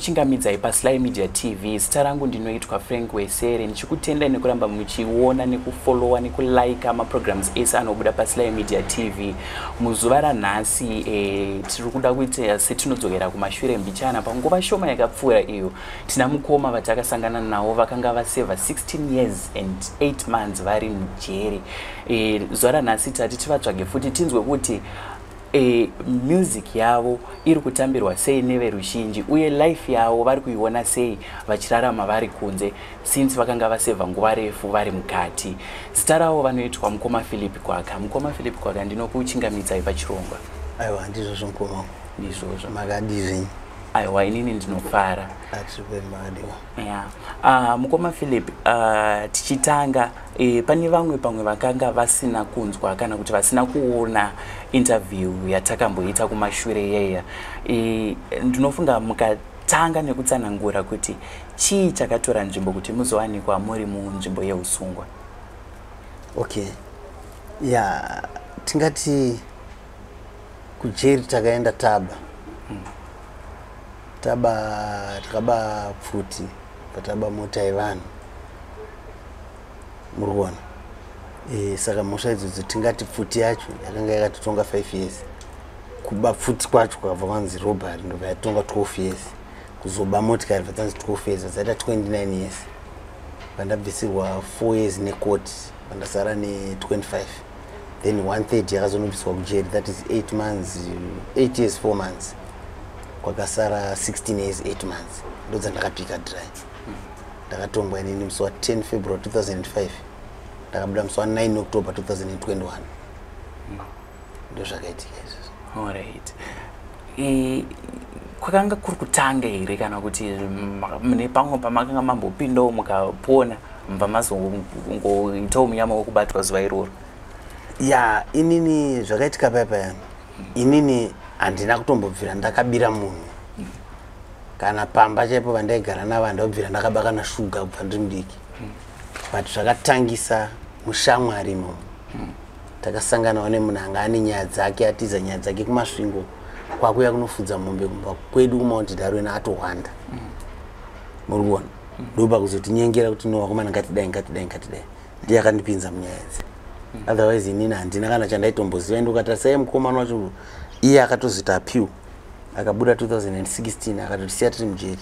Ndinokuchingamidzai paSly Media TV. Zita rangu ndinoitwa Frank Wesere, ndichikutendai nekuramba muchiona nekufollowa nekulaika maprograms ese anobuda paSly Media TV. Muzuva ranhasi tiri kuda kuita setinodzokera kumashure mbichana panguva shoma yakapfuura iyo. Tina mukoma vatakasangana navo vakanga vasevha 16 years and 8 months vari mujeri. Zuva ranhasi tati tivatsvage futi tinzwe kuti music yavo iri kutambirwa sei neveruzhinji, uye life yavo vari kuiona sei vachirarama vari kunze since vakanga vasevha nguva refu vari mukati. Zita ravo vanoitwa mukoma Philip Gwaka. Mukoma Philip Gwaka, ndinokuchingamidzai pachirongwa. Aiwa, ndizvozvo mukoma wangu. Ndizvozvo. Makadii zvenyu? Aiwa, inini ndinofara. Atiri makadiwa. Yeah. Mukoma Philip, tichitanga, pane vamwe pamwe vakanga vasina kunzwa kana kuti vasina kuona interview yatakamboita kumashure yeya. Ndinofunga mukatanga nekutsanangura kuti chii chakatora nzvimbo kuti muzowanikwa muri munzvimbo yeusungwa. Okay, ya, tingati kujeri takaenda taba taba takaba pfuti, pataba mota yevanhu, muri kuona. Saka mhosva idzodzo, tingati pfuti yacho yakanga yakatotonga 5 years. Kuba pfuti kwacho kwakabva kwanzi robbery, ndobva yatonga 12 years. Kuzoba motikari bva 12 years, dzaita 29 years. Vandabvisirwa 4 years nekoti, vandasara ne25, then one third yakazonobviswa kujeri, that is 8 months, 8 years 4 months, kwakasara 16 years 8 months. Ndodzandakapika dry. Ndakatongwa inini musi wa10 February 2005, ndakabuda musi wa9 October 2021. Ndo zvakaitika izvozvo. Alright. Kwakanga kuri kutanga here kana kuti mune pamwe pamakanga mambopindawo mukapona, mubva mazongoitawo munyama wekubatwa zuva iroro? Ya, inini zvakaitika paya paya, inini handina kutombobvira ndakabira munhu kana pamba chaipo vandaigara navo handabvira ndakaba kana shuga kubva ndiri mudiki. But zvakatangisa mushamwari imomo, takasanganawo nemunhu anga ane nyaya dzake, atiza nyaya dzake kuMasvingo, kwakuya kunofudza mombe kumba kwedu kuMount Darwin, atohwanda, muri kuona. Ndopa kuzotinyengera kuti, "No, vakomana, ngatidai, ngatidai, ngatidai." Ndiye akandipinza munyaya idzi. Otherwise inini handina kana chandaitomboziva. Ende ukatarisa iye mukomana wacho, iye akatozoita appeal, akabuda 2016, akatotisiya tiri mujeri.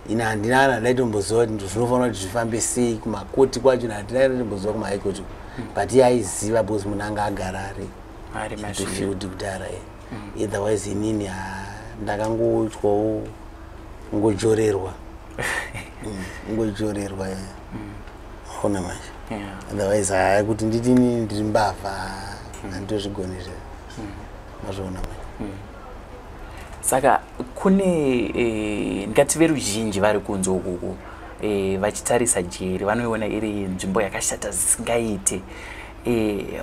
Ine handina kana ndaitomboziva kuti zvinofanira kuti zvifambe sei kumakoti kwacho, handina kana ndaitomboziva kumahigh court, but iye aiziva because munhu anga agara ari ari mazviri kufield kudhara ye. Otherwise inini ndakangoitwawo ngojorerwa. Ngojorerwa ye, ona manje. Otherwise haya, kuti nditi inini ndiri mbavha, handitozvigoni zve, mazviona manje. Saka kune ndingati veruzhinji vari kunze ukuku, vachitarisa jeri vanoiona iri nzvimbo yakashata zvisingaite.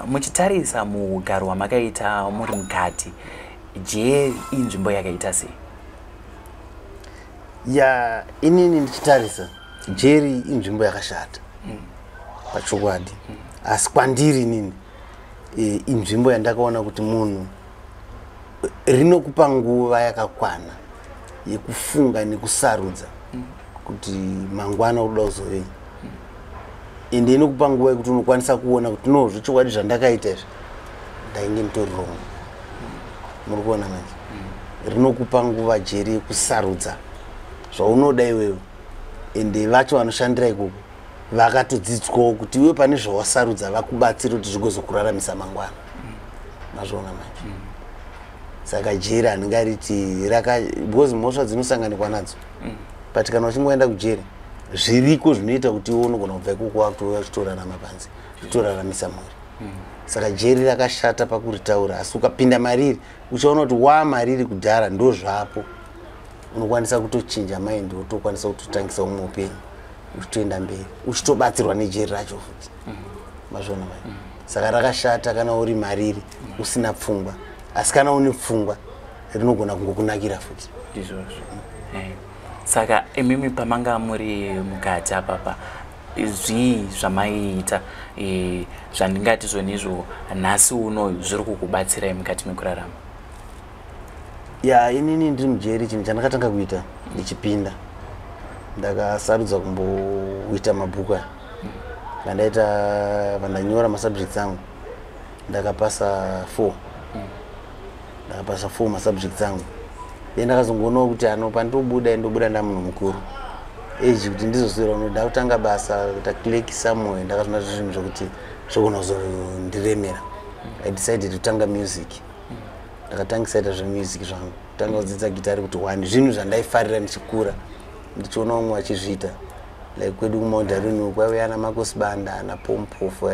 Muchitarisa mugaro wamakaita muri mukati, jeri inzvimbo yakaita sei? Ya, inini ndichitarisa, jeri inzvimbo yakashata pachokwadi, asi kwandiri inini inzvimbo yandakaona kuti munhu rinokupa nguva yakakwana yekufunga nekusarudza kuti mangwana unoda kuzovei. Ende inokupa nguva yekuti unokwanisa kuona kuti, no, zvechokwadi zvandakaita izvi ndainge nditori wrong, muri kuona manje. Rinokupa nguva jeri yekusarudza zvaunoda iwewe. Ende vacho vanoshandira ikoko vakatodzidzwawo kuti iwe pane zvawasarudza vakubatsira kuti zvigozokuraramisa mangwana, mazviona manje. Saka jeri handingariti raka, because mhosva dzinosanganikwa nadzo, but kana uchingoenda kujeri zviriko zvinoita kuti iwe unogona kubva ikoko wakutouya uchitorarama panze, uchitoraramisa mhuri. Saka jeri rakashata pakuritaura, asi ukapinda mariri uchaona kuti waamariri kudhara ndo zvapo unokwanisa kutochinja mind, wotokwanisa kutotangisa umwe upenyu uchitoenda mberi, uchitobatsirwa nejeri racho futi, mazviona mai. Saka rakashata kana uri mariri usina pfungwa, asi kana une pfungwa rinogona kungokunakira futi. Ndizvozvo. Saka imimi pamanga muri mukati apapa, zvii zvamaiita zvandingati zvonizvo nhasi uno zviri kukubatsirai mukati mekurarama? Ya, inini ndiri mujeri, chinhu chandakatanga kuita ndichipinda, ndakasarudza kumboita mabhuku aya. Vandaita, vandanyora masubjects angu, ndakapasa four. Ndakapasa four masubjects angu. Then ndakazongoonawo kuti ano pandobuda, ndobuda ndamunhu mukuru, age kuti ndizoswera unoda kutanga basa, kuita clerk somewhere. Ndakazoona zvinhu zvokuti zvogona kuzondiremera. I decided kutanga music. Ndakatangisa ita zvemusic zvangu, kutanga kudzidza gitari, kuti one zvinhu zvandaifarira ndichikura, ndichiona vamwe vachizviita, like kwedu kuMount Darwin kwaiuya ana Makosi Banda, ana Pompofu,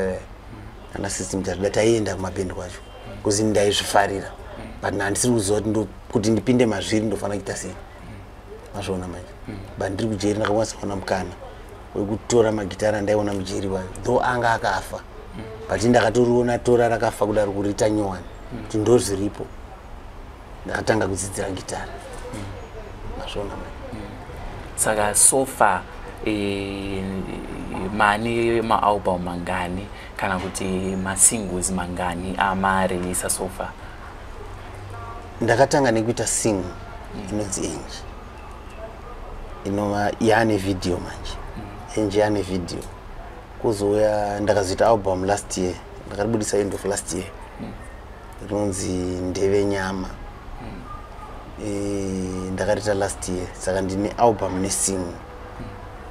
ana System Tarida. Taienda kumabhendi kwacho because ndaizvifarira, but handisiri kuziva kuti kuti ndipinde mazviri ndofanira kuita sei. Mazviona manje? But ndiri kujeri ndakakwanisa kuona mukana wekutora magitari andaiona mujeri wayo, though anga akafa, but ndakatoriona tora rakafa kudaro, kuriita nyowani, kuti ndo zviripo. Ndakatanga kudzidzira gitari. Mazviona manje? Saka so far mane maalbum mangani, kana kuti masingles mangani amareleasa so far? Ndakatanga nekuita single inonzi Enji, inova yaane video manje. Enji yaane video. Kuzouya ndakazoita album last year, ndakaribudisa end of last year, rinonzi Ndeve Nyama. Ndakarita last year. Saka ndine album nesingle,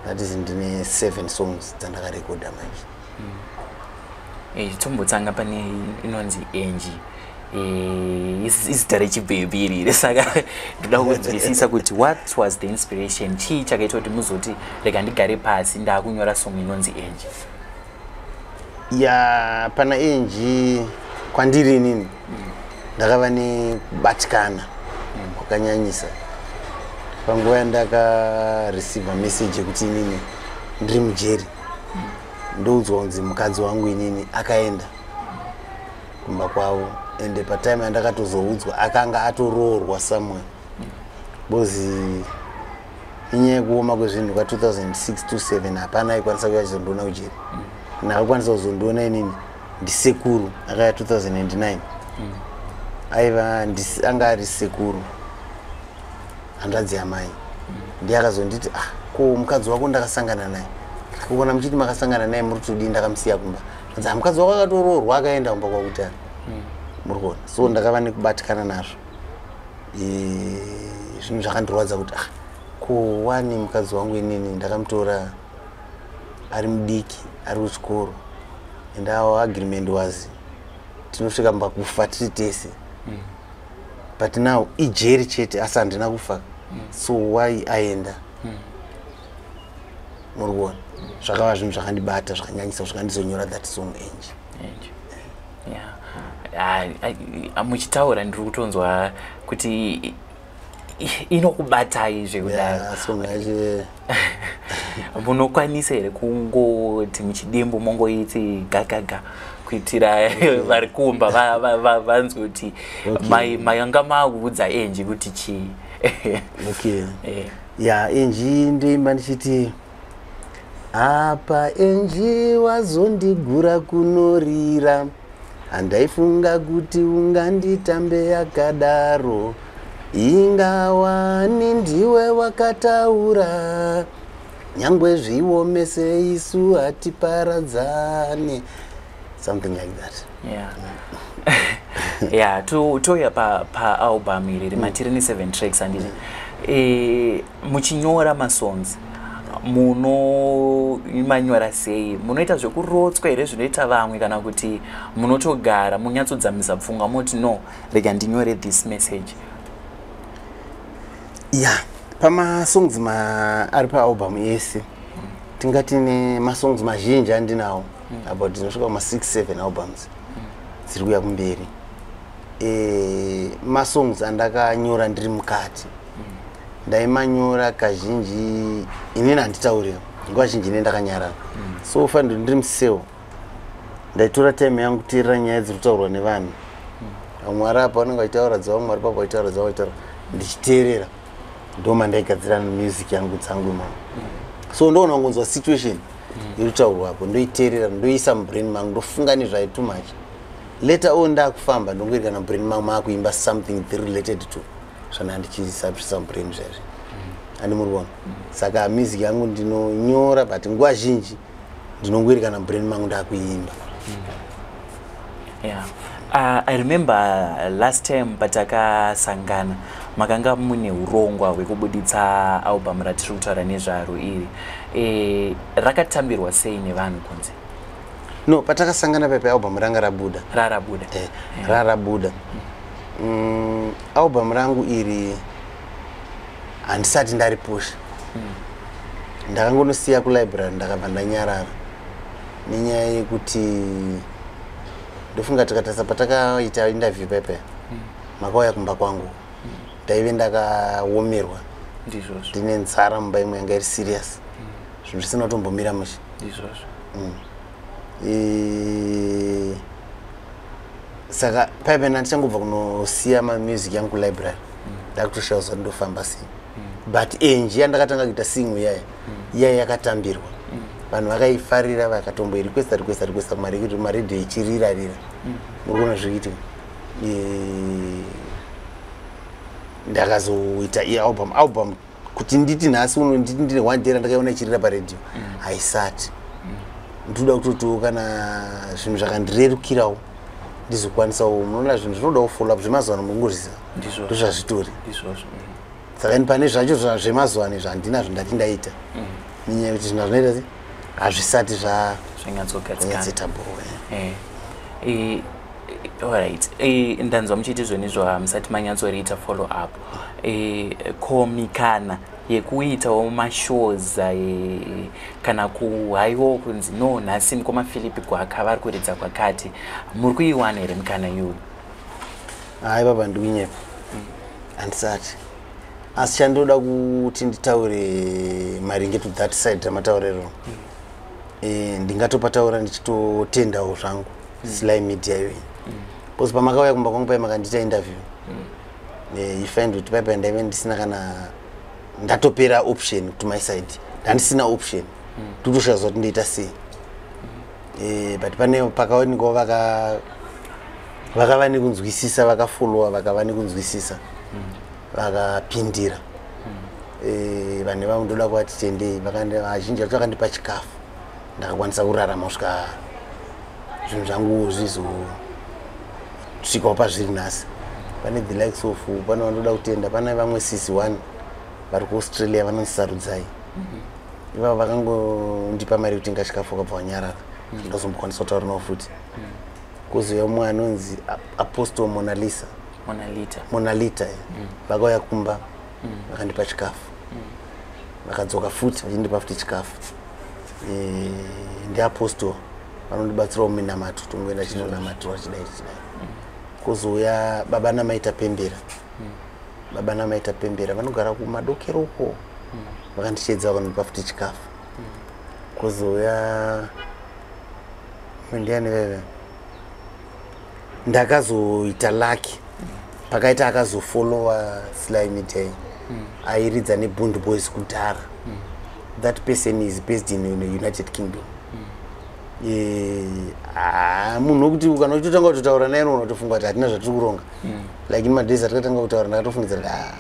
that is ndine seven songs dzandakarekodha manje. Tombotanga pane inonzi Enji. Izita rechibhebhi iriri, saka ndoda kunzwisisa kuti what was the inspiration? Chii chakaita kuti muzoti rega ndigare pasi, ndaakunyora song inonzi Enji? Ya, pana Enji kwandiri inini ndakava nekubatikana kwakanyanyisa panguva yandakareceiva message yekuti inini ndiri mujeri. Ndoudzwa kunzi mukadzi wangu inini akaenda kumba kwavo, ende patime yandakatozoudzwa akanga atoroorwa somewhere, because inyaya yekuoma kwezvinhu kwa2006 27 hapana aikwanisa kuya achizondiona kujeri. Ndakakwanisa kuzondiona inini ndisekuru akaya 2009. Aiva anga ari sekuru, hanzvadzi yamai. Ndiye akazonditi, "Ah, ko mukadzi wako ndakasangana naye." Kukona muchiti makasangana naye, muri kutodii? Ndakamusiya kumba. Anzi, "Ah, mukadzi wako akatoroorwa, akaenda kumba kwakuti ari." Muri kuona? So ndakava nekubatikana nazvo. Zvinhu zvakandirwadza kuti, ah, ko wani mukadzi wangu inini ndakamutora ari mudiki, ari kuchikoro, and our agreement was tinosvika pakufa tiri tese, but now ijeri chete, asi handina kufa. So why aenda? Muri kuona? Zvakava zvinhu zvakandibata zvakanyanyisa kusvika ndizonyora that song Enji. Enji. Yeah. Ah, muchitaura ndiri kutonzwa kuti inokubatai zvekudaro. Yeah, song yacho. Munokwanisa here kungoti muchidimbu mongoiti gagaga, kuitira vari kumba vanzwe kuti mayanga makuudza Enji kuti chii? Okay. Ya, Enji ndoimba ndichiti, "Apa Enji wazondigura kunorira, handaifunga kuti unganditambe yakadaro. Ingawani ndiwe wakataura, nyangwe zviomese isu hatiparadzane," something like that. Yeah, touya paalbum iri rimatiri ne7 tracks, handiti? Muchinyora masongs munomanyora sei? Munoita zvekurotswa here zvinoita vamwe, kana kuti munotogara munyatsodzamisa pfungwa moti, "No, rega ndinyore this message"? Ya, pamasongs ari paalbum ese, tingati nemasongs mazhinji andinawo, about ndinosvika kuma6 7 albums dziri kuya kumberi, masongs andakanyora ndiri mukati. Ndaimanyora kazhinji inini handitaurira, nguva zhinji ine ndakanyarara. So far ndiri museo, ndaitora time yangu kuteerera nyaya dziri kutaurwa nevanhu. Vamwe vari apa vanenge vachitaura dzavo, vamwe vari papo vachitaura dzavo, vachitaura, ndichiteerera. Ndo mandaigadzira music yangu dzangu imomo. So ndoona kungonzwa situation iri kutaurwapo, ndoiteerera, ndoisa mubrain mangu, ndofunga nezvayo too much. Later on ndakufamba, ndongoiri kana brain mangu maakuimba something related to. Zvana ndichisabvisa mubrain zvaizvi, andi muri kuona. Saka music yangu ndinonyora, but nguva zhinji ndinongoiri kana mubrain mangu ndakuimba. Yeah. I remember last time patakasangana makanga mune urongwa hwekubuditsa album ratiri kutaura nezvaro iri. Rakatambirwa sei nevanhu kunze? No, patakasangana pepe album ranga rabuda. Rarabuda. Rarabuda. Album rangu iri handisati ndaripusha. Ndakangonosiya kulibrary, ndakabva ndanyarara nenyaya yekuti ndofunga tikatarisa patakaita interview pepe, makauya kumba kwangu, ndaive ndakaomerwa. Ndizvozvo. Ndine nzara mumba imwe yanga iri serious, zvinhu zvisina kutombomira mushe. Ndizvozvo. Saka paipe ndichangobva kunosiya mamusic yangu kulibrary, ndakutoshaya zuva ndofamba sei. But enji yandakatanga kuita single iyaya, iyaya yakatambirwa, vanhu vakaifarira, vakatomboirequesta requesta requesta kumaredhiyo ichirirarira. Muri kuona zviri kuitika. Ndakazoita ialbum, album kuti nditi nhasi uno nditi ndine one day randakaiona ichirira paredhiyo, haisati. Ndinoda kutotiwo kana zvinhu zvakandirerukirawo ndizokwanisawo. Munoona, zvinhu zvinodawo follow up zvemazuva ano, mungozviziva. Ndizvozvo. Ndozvazvitori. Ndizvozvo. Saka ini pane zvacho zvemazuva ano izvo handina zvandati ndaita, nenyaya yekuti zvinhu hazvinoita se hazvisati zvanyatsogadzikana. Zvanyatsoita bhowe. Alright, ndanzwa muchiti zvonizvo hamusati manyatsoriita follow up. Ko mikana yekuitawo mashows, kana kuhaiwo kunzi no, nhasi mukoma Philip Gwaka vari kuridza kwakati, muri kuiwana here mikana iyoyo? Hayi baba, ndikunyepa, handisati. Asi chandoda kuti nditaure maringe to that side ramatauriro, ndingatopataura ndichitotendawo zvangu Sly Media iyoyi, because pamakauya kumba kwangu pai makandiita interview, you find kuti paipai ndaive ndisina kana, ndatopera option to my side, ndandisina option, ndikutoshaya kuti ndoita sei. But pane pakaonekwawo vakava nekunzwisisa, vakafollowa, vakava nekunzwisisa, vakapindira. Vanhu ivavo ndoda kuvati tendei. Vazhinji vacho vakandipa chikafu, ndakakwanisa kurarama kusvika zvinhu zvangu zvizosvikawo pazviri nhasi. Pane the likes of, pane vandoda kutenda, pane vamwe sisi one vari kuAustralia vanonzi Sarudzai. Ivavo vakangondipa mari yekutenga chikafu, vakabva vanyarara, ndazombokwanisa kutaura navo futi. Kuzouya mumwe anonzi Apostle Monalisa. Monalita. Monalita, vakauya kumba, vakandipa chikafu, vakadzoka futi vachindipa futi chikafu. Ndiapostle vanondibatsirawo minamato, tongoenda chinonamatirwa chidai chidai. Kuzouya baba namaita Pembera. Baba namaita Pembera vanogara kumadokero uko, vakandichedza, vakandipa futi chikafu. Kuzouya ndiani veve, ndakazoita lucky pakaita akazofollowa Sly Media, airidza neBund Boys kudhara. That person is based in the United Kingdom. Ah, munhu wekuti kana uchitotanga kutotaura naye unoona kutofunga kuti hatina zvatiri kuronga. Like in madays atakatanga kutaura, ndakatofungidzira kuti ah,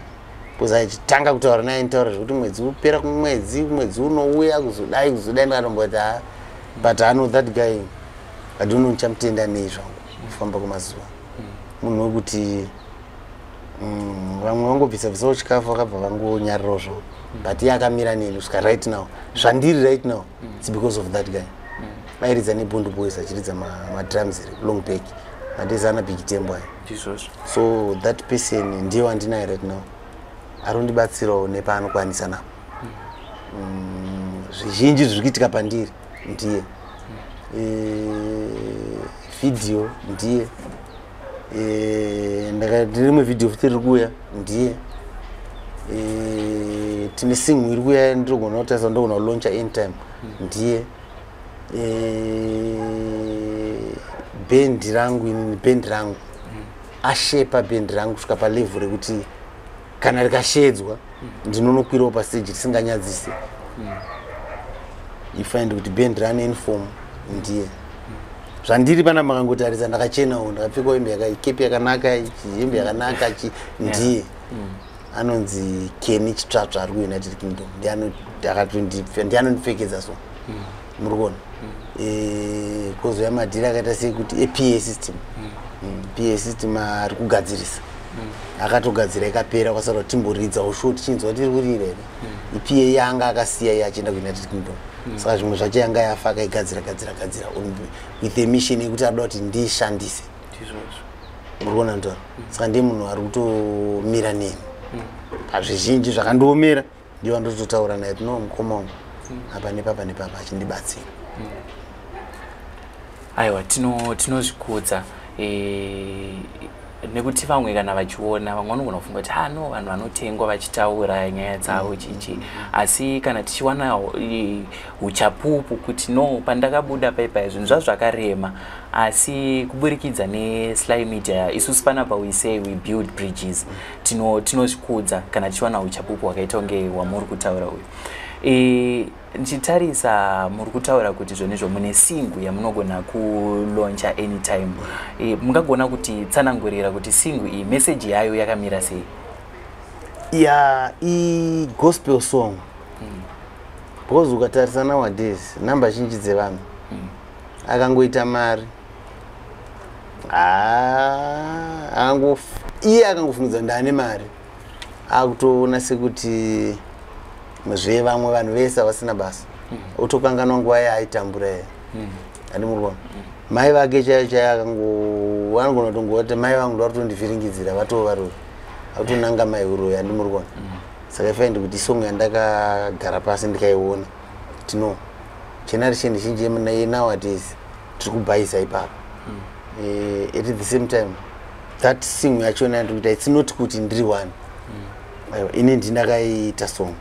because achitanga kutaura naye nditaura zvekuti mwedzi upera kumwedzi, mwedzi unouya kuzodai kuzodai, ndakatomboti ah, but ano that guy, I don't know ndichamutenda nei zvangu kufamba kwemazuva. Munhu wekuti vamwe vangobvisa bvisawo chikafu, vakabva vangonyarirawo zvavo, but iye akamira neni kusvika right now. Zvandiri right now, it's because of that guy. Airidza neBund Boys, achiridza madrums long back, madays ana Big Tembo aya. Ndizvozvo. So that person ndiye wandinaye right now, ari kundibatsirawo nepaanokwanisa napo. Zvizhinji zviri kuitika pandiri ndiye. Video ndiye. Ndakati rimwe video futi riri kuuya ndiye. Tine single iri kuuya, ndirogona kutarisa, ndogona kulauncha anytime, ndiye. Bhendi rangu inini, bhendi rangu ashepa, bhendi rangu kusvika palevel rekuti kana rikashedzwa ndinonokwirawo pastage risinganyadzisi. You find kuti bhendi rane uniform ndiye. Zvandiri pana makangotarisa, ndakachenawo, ndakapfekawo hembe kepi yakanaka, hembe yakanaka, ndiye. Anonzi Kenny Chitsvatsva, ari kuUnited Kingdom, ndiye anondipfekedza. So muri kuona, kozouya madhiri akaita sekuti ePA system. PA system ari kugadzirisa, akatogadzira ikapera, kwasara kuti timboridzawo show tichinzwa tiri kurira here. IPA yanga akasiya iye achienda kuUnited Kingdom, saka zvimwe zvacho yanga yafa, akaigadzira gadzira gadzira with a mission yekuti arida kuti ndiishandise. Muri kuona ntaura? Saka ndiye munhu ari kutomira neni pazvizhinji zvakandiomera, ndiye wandototaura naye, tino mukoma wangu apa nepapa nepapa, achindibatsira. Aiwa, tinozvikudza nekuti vamwe kana vachiona, vamwe vanogona kufunga kuti, ah no, vanhu vanotengwa vachitaura nyaya dzavo chichi. Asi kana tichiwana uchapupu kuti no, pandakabuda paipai zvinhu zvazvo zvakarema, asi kuburikidza neSly Media, isusu panapa we say we build bridges. Tinozvikudza kana tichiwana uchapupu hwakaita kunge hwamuri kutaura uyu. Ndichitarisa muri kutaura kuti zvonizvo mune single yamunogona kulauncha anytime. Mungagona kutitsanangurira kuti single iyi meseji yayo yakamira sei? Ya, igospel song, because ukatarisa nowadays namba zhinji dzevanhu, akangoita mari, iye akangofungidza ndaane mari, akutoona sekuti zvevamwe vanhu vese havasina basa, otokanganwa nguva yaaitambura iye. Handi muri kuona mai vake chaiyo chaiyo, akango anogona kutongoti mai vangu ndovari kutondivhiringidzira, vatova varori, akutonanga mai uroyi. Handi muri kuona? Saka ifind kuti isong yandakagara pasi ndikaiona kuti no, generation zhinji yenowadays tiri kubhaisa ipapo. At the same time, that song yachona yandiri kuita, it's not kuti ndiri one. Aiwa, ini ndindakaita song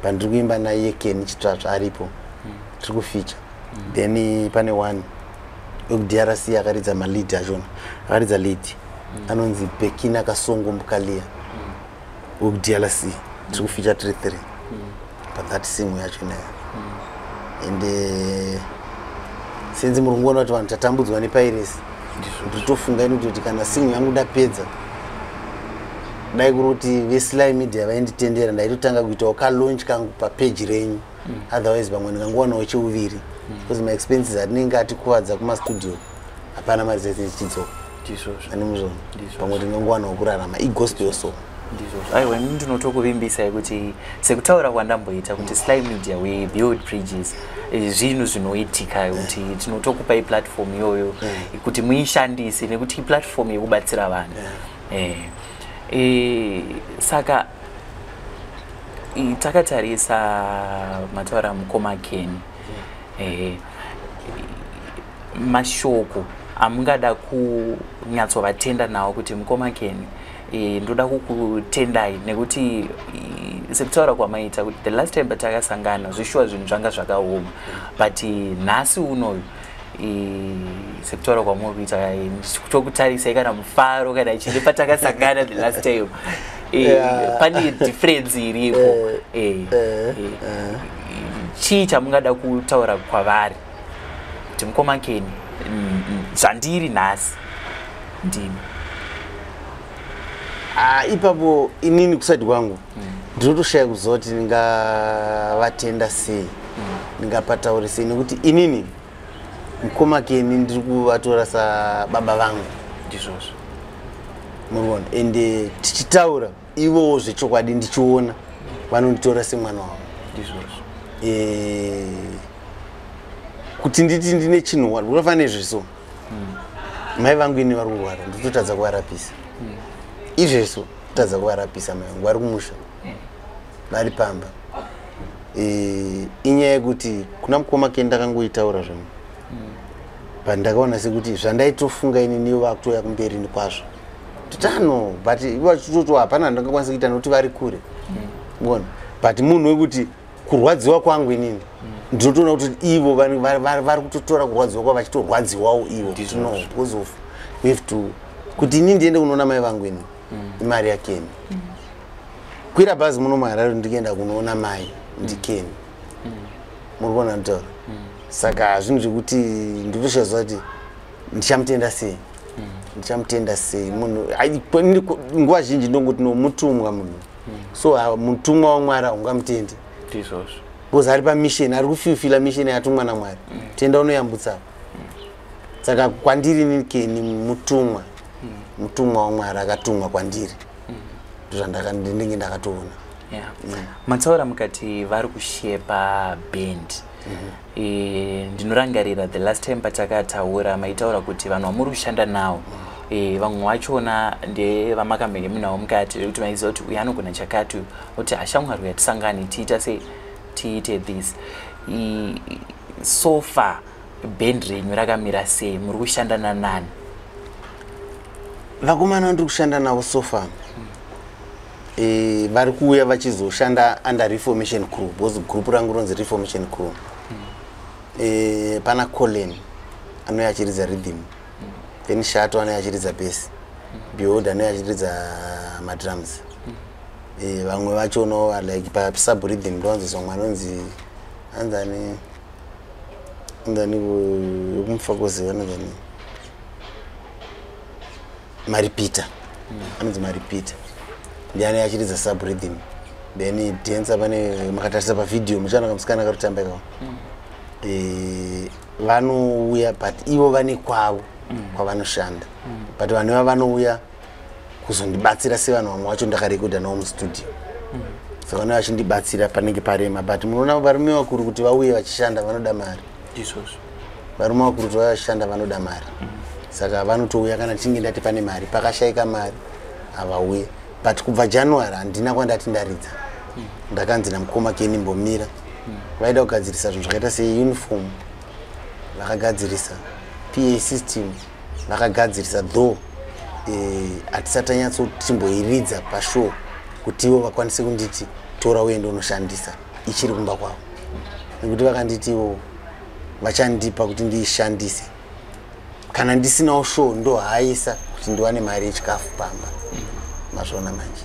pandiri kuimba naye Kenny Chitsvatsva aripo, tiri kufeature. Then pane one wekuDRC akaridza malead achona, akaridza lead, anonzi Bekina Kasongo Mukalia wekuDRC. Tiri kufeature tiri three pathat single yachona. And since muri kungoona kuti vanhu tatambudzwa nepiracy, nditofunga ini kutoti kana single yangu ndapedza, dai kuri kuti veSly Media vainditendera, ndaitotanga kuitawo kalaunch kangu papeji renyu. Otherwise pamwe ndingangowanawo cheuviri, because maexpenses atinenge atikuvadza kumastudio, hapana mari dzese dzichidzoka. Ndizvozvo. Ani muzvona? Ndizvozvo. Pamwe tingangowanawo kurarama, igospel song. Ndizvozvo. Aiwa, ini ndinotokuvimbisai kuti sekutaura kwandamboita kuti Sly Media, we build bridges. Zvinhu zvinoitika kuti tinotokupai platform iyoyo kuti muishandise, nekuti iplatform yekubatsira vanhu. Saka takatarisa mataura mukoma Ken, mashoko amungada kunyatsovatenda nawo kuti mukoma Ken, ndoda kukutendai nekuti sekutaura kwamaita kuti the last time patakasangana, zvishuwa zvinhu zvanga zvakaoma, but nhasi unoyu, sekutaura kwamuri kuita, tokutarisai kana mufaro kana chine patakasangana the last time, pane difference iripo. Chii chamungada kutaura kwavari kuti mukoma Ken, zvandiri nhasi ndimi? Ah, ipapo inini kuside kwangu ndinotoshaya kuziva kuti ndingavatenda sei, ndingapataure sei, nekuti inini mukoma Ken ndiri kuvatora sababa vangu. Ndizvozvo. Muriona? Ende tichitaura ivowo zvechokwadi, ndichiona vanonditora semwana wavo. Ndizvozvo. Kuti nditi ndine chinhu unofanira nezveso, mai vangu ini vari kurwara, ndototadza kuvarapisa izvezvo, tadza kuvarapisa mai vangu vari kumusha, vari pamba. Inyaya yekuti kuna mukoma Ken ndakangoitaura zvangu, but ndakaona sekuti zvandaitofunga ini nivo vakutoya kumberi kwazvo, totano, but ivo vachitoti hapana ndangakwanisa kuita nokuti vari kure bona. But munhu wekuti kurwadziwa kwangu inini, ndinotoona kuti ivo vari kutotora kurwadziwa kwavo, vachitorwadziwawo ivo. No, because of we have to kuti inini ndiende kunoona mai vangu, ini imari yaKen. Kwira bhazi muno muHarare ndikuenda kunoona mai ndiKen. Muri kuona nditaura? Saka zvinhu zvekuti ndotoshaziva kuti ndichamutenda sei. Ndichamutenda sei munhu? Nguva zhinji ndongoti nomutumwa munhu. So mutumwa waMwari haungamutendi. Ndizvozvo. Because ari pamission, ari kufulfilla mission yatumwa naMwari. Tenda unoyambutsa. Saka kwandiri Kenny mutumwa, mutumwa waMwari akatumwa kwandiri. Ndozvandinenge ndakatoona. Yeah. Mataura mukati vari kushepa band. Ndinorangarira the last time patakataura, maitaura kuti vanhu vamuri kushanda navo, vamwe vachona ndevamakamhenge munavo mukati, rekuti maiziva kuti uyu anogona chakati, kuti hashamwari uya tisangane tiita sei, tiite this. So far band renyu rakamira sei? Muri kushanda nanani? Vakomana vandiri kushanda navo so far, vari kuuya vachizoshanda under Reformation Crew, because group rangu ronzi Reformation Crew. Pana Colin anouya achiridza rhythm, then Shato anouya achiridza bass, Behold anouya achiridza madrums. Vamwe vachono like pasub rhythm ndowanzozwa mwe anonzi anzani anzani wekumufakozi, anonzani Maripita, anonzi Maripita, ndiani achiridza sub rhythm. Then dancer pane makatarisa pavhidhiyo muchaona kamusikana karutamba ikako. Vanouya but ivo vane kwavo kwavanoshanda, but vanhu iva vanouya kuzondibatsira sevanhu vamwe vacho ndakarekodha navo mustudio. Saka vanouya vachindibatsira panenge parema. But munoona varume vakuru kuti vauye vachishanda vanoda mari. Ndizvozvo. Varume vakuru kuti vauye vachishanda vanoda mari. Saka vanotouya kana tichinge ndati pane mari. Pakashayika mari havauye. But kubva January handina kwandati ndaridza. Ndakanzi namukoma Kenny mbomira. Vaida kugadzirisa zvinhu zvakaita seuniform, vakagadzirisa PA system, vakagadzirisa, though hatisati tanyatsotimboiridza pashow kuti ivo vakwanise kunditi tora uende unoshandisa. Ichiri kumba kwavo, nekuti vakanditi ivo vachandipa kuti ndiishandise kana ndisinawo show, ndohaisa kuti ndiwane mari yechikafu pamba. Mazviona manje?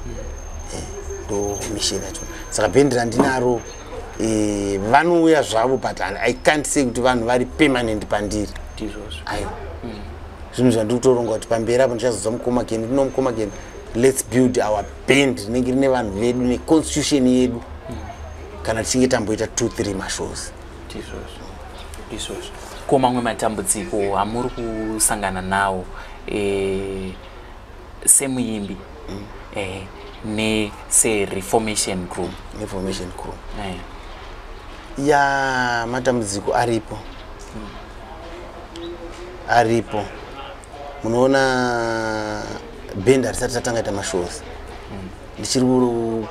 Ndo mission yacho. Saka bhendi randinaro, vanouya zvavo, but I can't say kuti vanhu vari permanent pandiri. Ndizvozvo. Aiwa, zvinhu zvandiri kutoronga kuti pamberi apo ndichazodza mukoma Kenny, tino mukoma Kenny, let's build our band rinenge rine vanhu vedu neconstitution yedu kana tichinge tamboita 2 3 mashows. Ndizvozvo, ndizvozvo. Ko mamwe matambudziko amuri kusangana nawo semuimbi nesereformation group? Reformation Crew. Eh. Ya, matambudziko aripo, aripo. Munoona bhendi harisati ratanga ita mashows. Ndichiri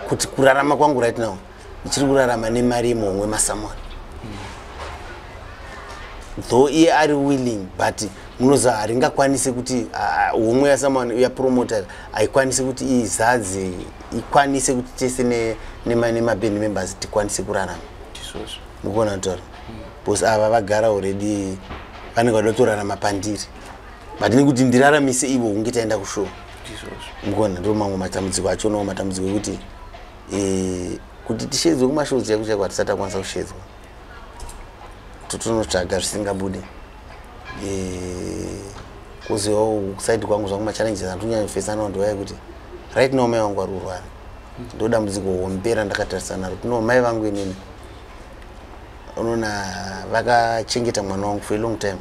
kuti kurarama kwangu right now, ndichiri kurarama nemari yemuhomwe masamwari, though iye ari willing, but munoziva haringakwanisi kuti homwe yasamwani yapromoter haikwanisi kuti izadze, ikwanise kuti tese nemaband members tikwanise kurarama. Ndizvozvo. Mukuona kutaura, because ava vagara already vanenge vada kutorarama pandiri, but nekuti ndiraramise ivo hunge taenda kushow. Ndizvozvo. Mukuona, ndo mamwe matambudziko achonawo, matambudziko ekuti kuti tishedzwe kumashows chaiko chaiko hatisati takwanisa kushedzwa, totonotsvaga zvisingabude. Kuzivawo kuside kwangu zvangu, machallenges andonyanyofesa nawo ndewaya kuti right now mai vangu vari kurwara. Ndo dambudziko hombe randakatarisana naro. Tino mai vangu inini, unoona vakachengeta mwana wangu for a long time.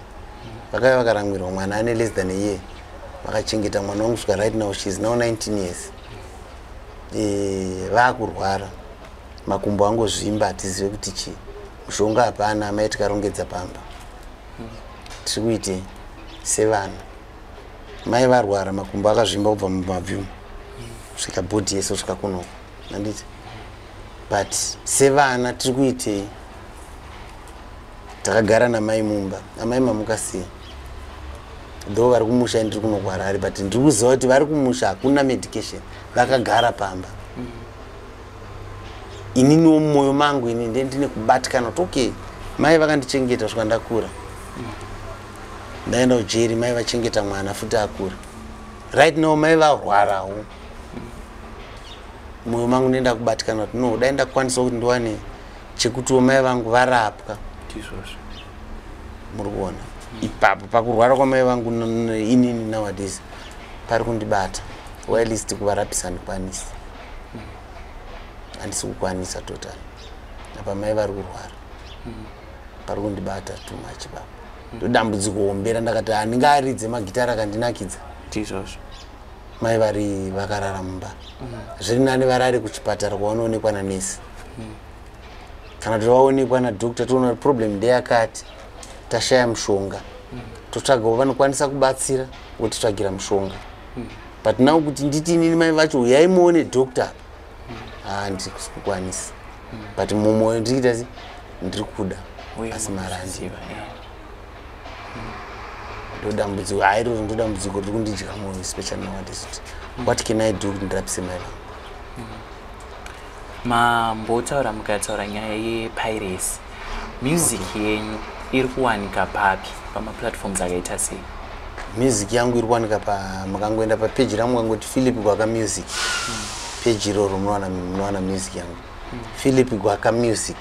Vakauya vakaramwirwa mwana ane less than a year, vakachengeta mwana wangu kusvika right now she is now 19 years. Vaakurwara, makumbo angozvimba, hatizive kuti chii, mushonga hapana. Amai tikarongedza pamba, tiri kuitei sevana? Mai varwara, makumbo akazvimba kubva mumabvi umu kusvika body yese kusvika kunoko, handiti? But sevana tiri kuitei? Takagara namai mumba. Amai mamuka sei? Though vari kumusha, ndiri kuno kuHarare, but ndiri kuziva kuti vari kumusha, hakuna medication, vakagara pamba. Ininiwo mumwoyo mangu ini nde ndine kubatikana kuti okay, mai vakandichengeta kusvika ndakura, ndaenda kujeri, mai vachengeta mwana futi akura. Right now mai varwarawo. Mwoyo mangu nenda kubatikana kuti no, dai ndakwanisa kuti ndiwane chekutiwo mai vangu varapwa. Ndizvozvo. Muri kuona? Ipapo pakurwara kwamai vangu inini nowadays pari kundibata, whilst kuvarapisa handikwanisi, handisi kukwanisa totally. Apa mai vari kurwara, pari kundibata too much ipapo. Ndodambudziko hombe randakati handingaridze magitara akandinakidza. Ndizvozvo. Mai vari vakarara mumba. Zviri nani varare kuchipatara kwavanoonekwa nanesi, kana kuti vaonekwa nadoctor, toona kuti problem ndeyakati, tashaya mushonga, totsvagawo vanokwanisa kubatsira, votitsvagira mushonga. But now kuti nditi inini mai vacho uyai muone doctor, handisi kukwanisa. But mumwoyo ndiriita se ndiri kuda, Uye asi mari handina. munozviziva, Ndodambudziko hairoro, ndodambudziko riri kundidya mwoyo, especially nowadays, kuti what can I do kuti ndirapise mai vangu. Mambotaura, mukataura nyaya yepiracy. Music yenyu iri kuwanika papi, pamaplatforms akaita sei? Music yangu iri kuwanika pa, mukangoenda papeji rangu, mukangoti Philip Gwaka Music, peji iroro munowana music yangu, Philip Gwaka Music.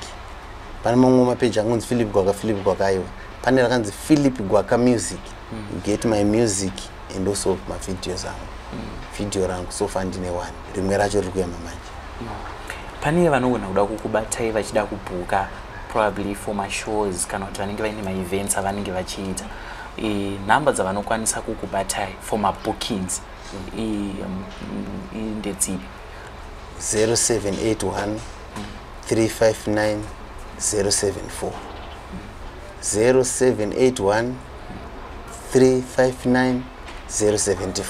Pane mamwe mapeji angonzi Philip Gwaka, Philip Gwaka, aiwa, pane rakanzi Philip Gwaka Music. You get my music and also mavideos angu. Video rangu so far ndine one, rimwe racho riri kuyama manje. Pane vanogona kuda kukubatai vachida kubhuka, probably for mashows, kana kuti vanenge vaine maevents avanenge vachiita, nhamba dzavanokwanisa kukubatai for mabookings ndedzipi? 0781 359 074, 0781 359 074,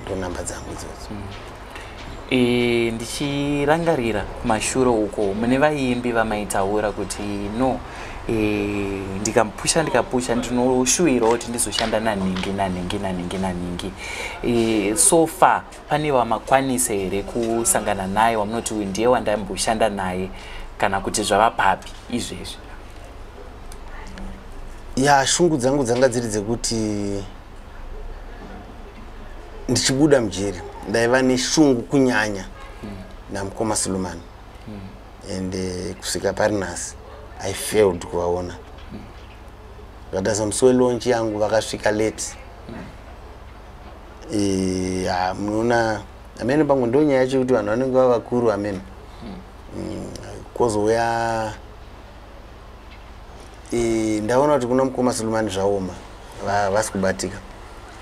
ndo namba dzangu idzodzo. Ndichirangarira kumashure uko, mune vaimbi vamaitaura kuti no, ndikamupusha, ndikapusha, ndinoshuwirawo kuti ndizoshanda nanhingi, nanhingi, nanhingi, nanhingi. So far pane vamakwanisa here kusangana naye wamunoti uyu ndiye wandamboshanda naye, kana kuti zvava papi izvezvi? Ya, shungu dzangu dzanga dziri dzekuti ndichibuda mujeri ndaiva neshungu kunyanya namukoma Sulumani, and kusvika pari nhasi I failed kuvaona. Zvakatarisa musi welaunch yangu vakasvika late. Munoona amene pamwe ndo nyaya yacho yekuti vanhu vanenge vavakuru amene. Kwozouya ndaona kuti kuna mukoma Sulumani zvaoma, vasi kubatika,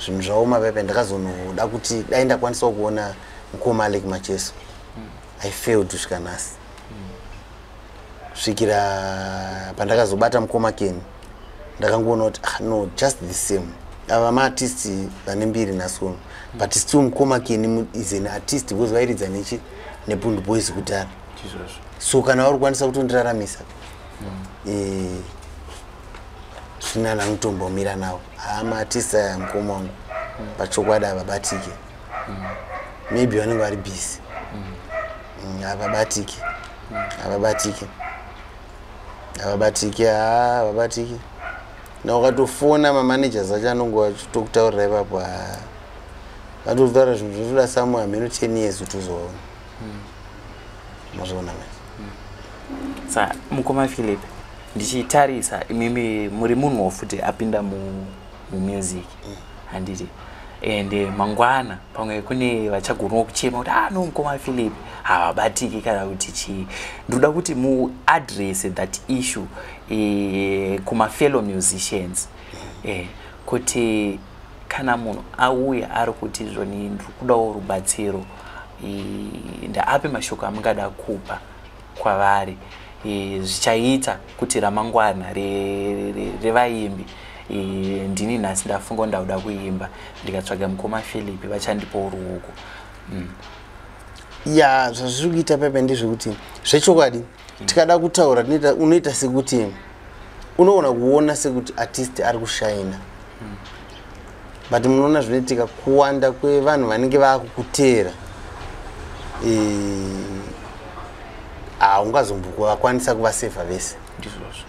zvinhu zvaoma paipa. Ndakazonoda kuti dai ndakwanisawo kuona mukoma Alec Macheso. I failed kusvika nhasi, svikira pandakazobata mukoma Ken, ndakangoona kuti ah, no, just the same, ava maartist vane mbiri nhasi uno, but still mukoma Ken is an artist because vairidza nechi neBhundu Boys kudhara. Ndizvozvo. So kana vari kukwanisa kutondiraramisa, zvinana anotombomira nawo. Haa, maartist aya, mukoma wangu, pachokwadi havabatike. Maybe vanenge vari busy. Havabatike, havabatike, havabatike, haa, havabatike. Na ukatofona mamanagers acho anonge achitokutaurira ipapo, haa, vatotaura zvinhu zvinotoda samwe hameno 10 years kuti uzovaona. Mazviona manje. Sa mukoma Philip, ndichitarisa imimi muri munhuwo futi apinda mumusic, handiti? And mangwana pamwe kune vachagonawo kuchema kuti ah no, mukoma Philip havabatiki kana kuti chii. Ndinoda kuti muaddress that issue kumafellow musicians, kuti kana munhu auya ari kuti zvoni ndiri kudawo rubatsiro, ndaape mashoko amungada kupa kwavari, zvichaita kuti ramangwana revaimbi, ndini nhasi ndafunga ndakuda kuimba, ndikatsvaga mukoma Philip vachandipawo ruoko. Ya, zvazviri kuita pepe ndezvekuti zvechokwadi tikada kutaura unoita sekuti unoona kuona sekuti artist ari kushaina, but munoona zvinoitika kuwanda kwevanhu vanenge vaakukuteera, haungazombovakwanisa kuvasevha vese. Ndizvozvo.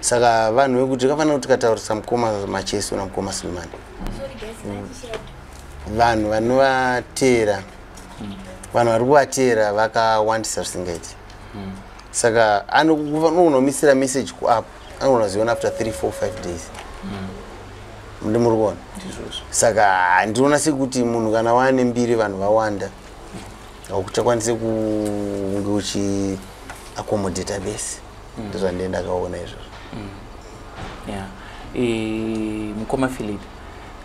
Saka vanhu vekuti tikafanira kuti tikataurisa mukoma Macheso namukoma Sulumani, vanhu vanovateera, vanhu vari kuvateera vakawandisa zvisingaiti. Saka unomisira message kuapp, anogona kuziona after 3 4 5 days. Ndimuri kuona? Ndizvozvo. Saka ndinoona sekuti munhu kana waane mbiri, vanhu vawanda, hauchakwanisi kunge uchiaccommodata vese. Ndozvandee ndakaona izvozvo. Yeah. Mukoma Philip,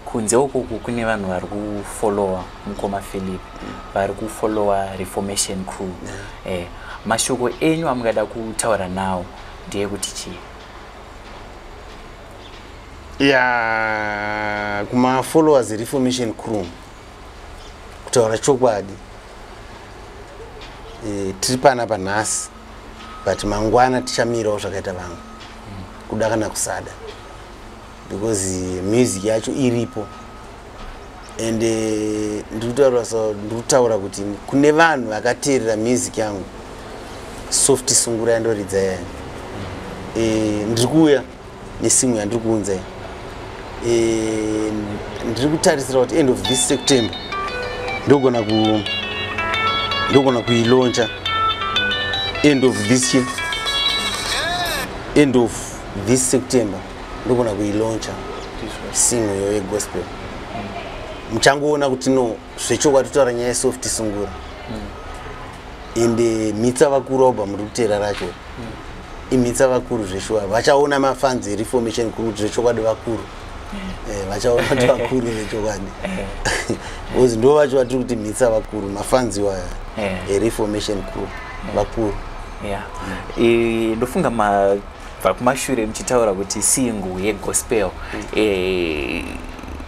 kunze ukoku kune vanhu vari kufollowa mukoma Philip, vari kufollowa Reformation Crew. Mashoko enyu amungada kutaura nawo ndeyekuti chii? Ya, kumafollowers Reformation Crew, kutaura chokwadi, tiri panapa nhasi, but mangwana tichamirawo zvakaita vamwe, kuda kana kusada, because music yacho iripo. And ndiri kutaura so, ndiri kutaura kuti kune vanhu vakateerera music yangu, soft sungura yandoridza yani, ndiri kuuya nesingle yandiri kuunza iyi. Ndiri kutarisira kuti end of this September ndogona kuilauncha. End of this September ndogona kuilauncha single yo yegospel. Muchangoona kuti no, zvechokwadi totaura nyaya yesoft sungura. Ende mhitsa vakuru album muri kuteera racho, imhitsa vakuru zveshuwa. Vachaona mafans eReformation Crew kuti zvechokwadi vakuru. Vachaona kuti vakuru zvechokwadi, because ndo vacho vatiri kuti mhitsa vakuru, mafans iwaya eReformation Crew vakuru. Yeah. Ndofunga mabva kumashure muchitaura kuti single yegospel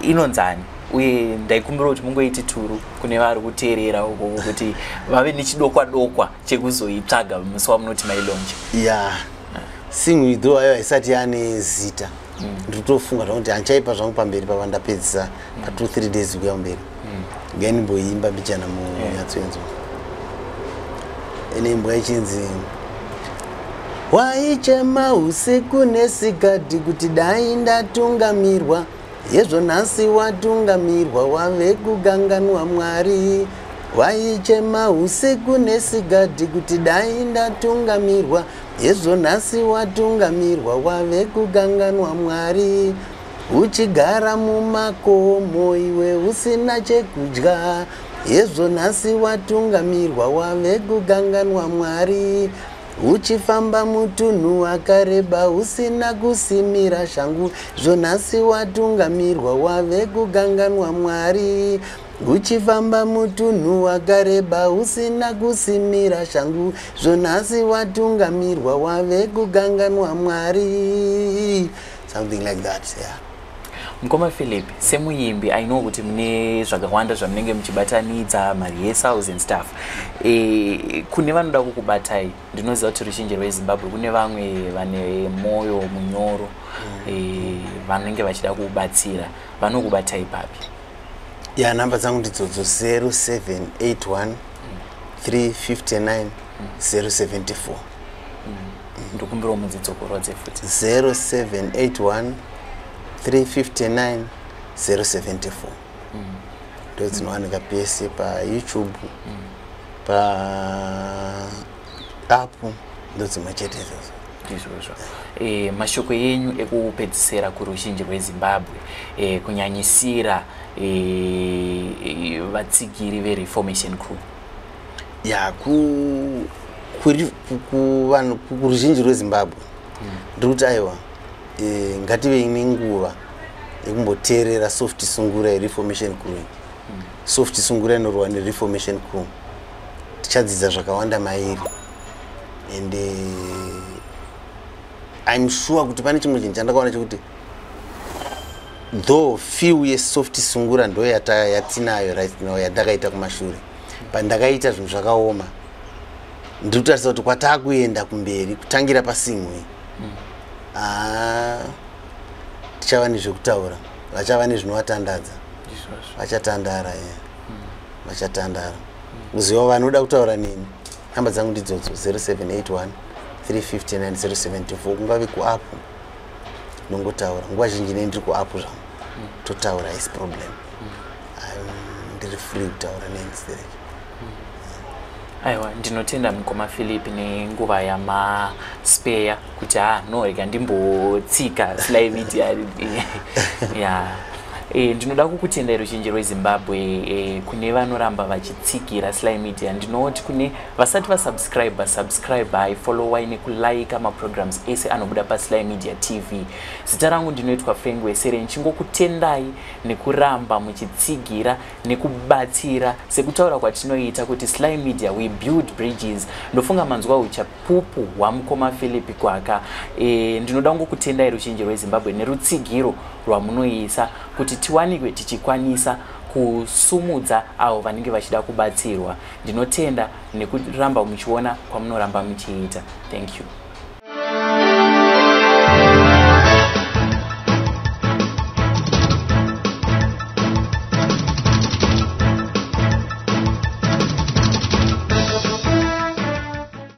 inonzani, uye ndaikumbira kuti mungoiti turu kune vari kuteerera uko kuti vave nechidokwa dokwa chekuzoitsvaga musi wamunoti mailauncha. Ya, single idho ayo haisati yane zita. Ndiri kutofunga zvangu kuti handichaipa zvangu pamberi pava ndapedzisa pa 2 3 days kuya mberi, ngaindimboimba mbichana munyatsoenzwa. Ine imbwa ichinzi "Waichema usiku nesikati kuti dai ndatungamirwa, yezvo nhasi watungamirwa, wave kuganganwa Mwari. Waichema usiku nesikati kuti dai ndatungamirwa, yezvo nhasi watungamirwa, wave kuganganwa Mwari. Uchigara mumakomo iwe usina chekudya, yezvo nhasi watungamirwa, wave kuganganwa Mwari. Uchifamba mutunhu wakareba usina kusimira shangu, zvonhasi watungamirwa, wave kuganganwa Mwari. Uchifamba mutunhu wakareba usina kusimira shangu, zvonhasi watungamirwa, wave kuganganwa Mwari." Something like that, yeah. Mukoma Philip, semuimbi, I know kuti mune zvakawanda zvamunenge muchibatanidza, marehearsals and stuff. Kune vanoda kukubatai, ndinoziva kuti ruzhinji rweZimbabwe kune vamwe vane mwoyo munyoro, vanenge vachida kukubatsira, vanokubatai papi? Ya, namba dzangu ndidzodzo: 0781 359 074. Ndikumbirawo mudzidzokorodze futi. 0781 359 074, ndo dzinowanika pese, paYouTube, paapp, ndo dzimwe chete idzodzo. Ndizvozvo. Mashoko enyu ekupedzisira kuruzhinji rweZimbabwe, kunyanyisira vatsigiri veReformation Crew? Ya, kuvanhu, kuruzhinji rweZimbabwe, ndiri kuti aiwa, ngativei nenguva yekumboteerera soft sungura yeReformation Crew. Soft sungura inorwa neReformation Crew, tichadzidza zvakawanda mairi. And I'm sure kuti pane chimwe chinhu chandakaona chekuti though few yesoft sungura ndo yatinayo right now, yandakaita kumashure, but ndakaita zvinhu zvakaoma. Ndiri kutarisa kuti kwataakuenda kumberi, kutangira pasingle, haa, tichava nezvekutaura, vachava nezvinovatandadza. Vachatandara, ye, vachatandara. Kuziva vanoda kutaura neni, namba dzangu ndidzodzo: 0781 359 074. Kungave kuapp, nongotaura. Nguva zhinji nei ndiri kuapp zvangu, totaura, is problem. Ndiri free kutaura neni stereki. Aiwa, ndinotenda mukoma Philip nenguva yamaspeya kuti ha, no, rega ndimbotsika Sly Media ya. Ndinoda kukutendai ruzhinji rweZimbabwe, kune vanoramba vachitsigira Sly Media. Ndinoti kune vasati vasubscribe, subscribe, followai nekulaika maprograms ese anobuda paSly Media TV. Zita rangu ndinoitwa Frank Wesere, ndichingokutendai nekuramba muchitsigira nekubatsira. Sekutaura kwatinoita kuti Sly Media, we build bridges. Ndofunga manzwa uchapupu hwamukoma Philip Gwaka. Ndinoda kungokutendai ruzhinji rweZimbabwe nerutsigiro rwamunoisa kuti tiwanikwe tichikwanisa kusumudza avo vanenge vachida kubatsirwa. Ndinotenda nekuramba muchiona kwamunoramba muchiita. Thank you.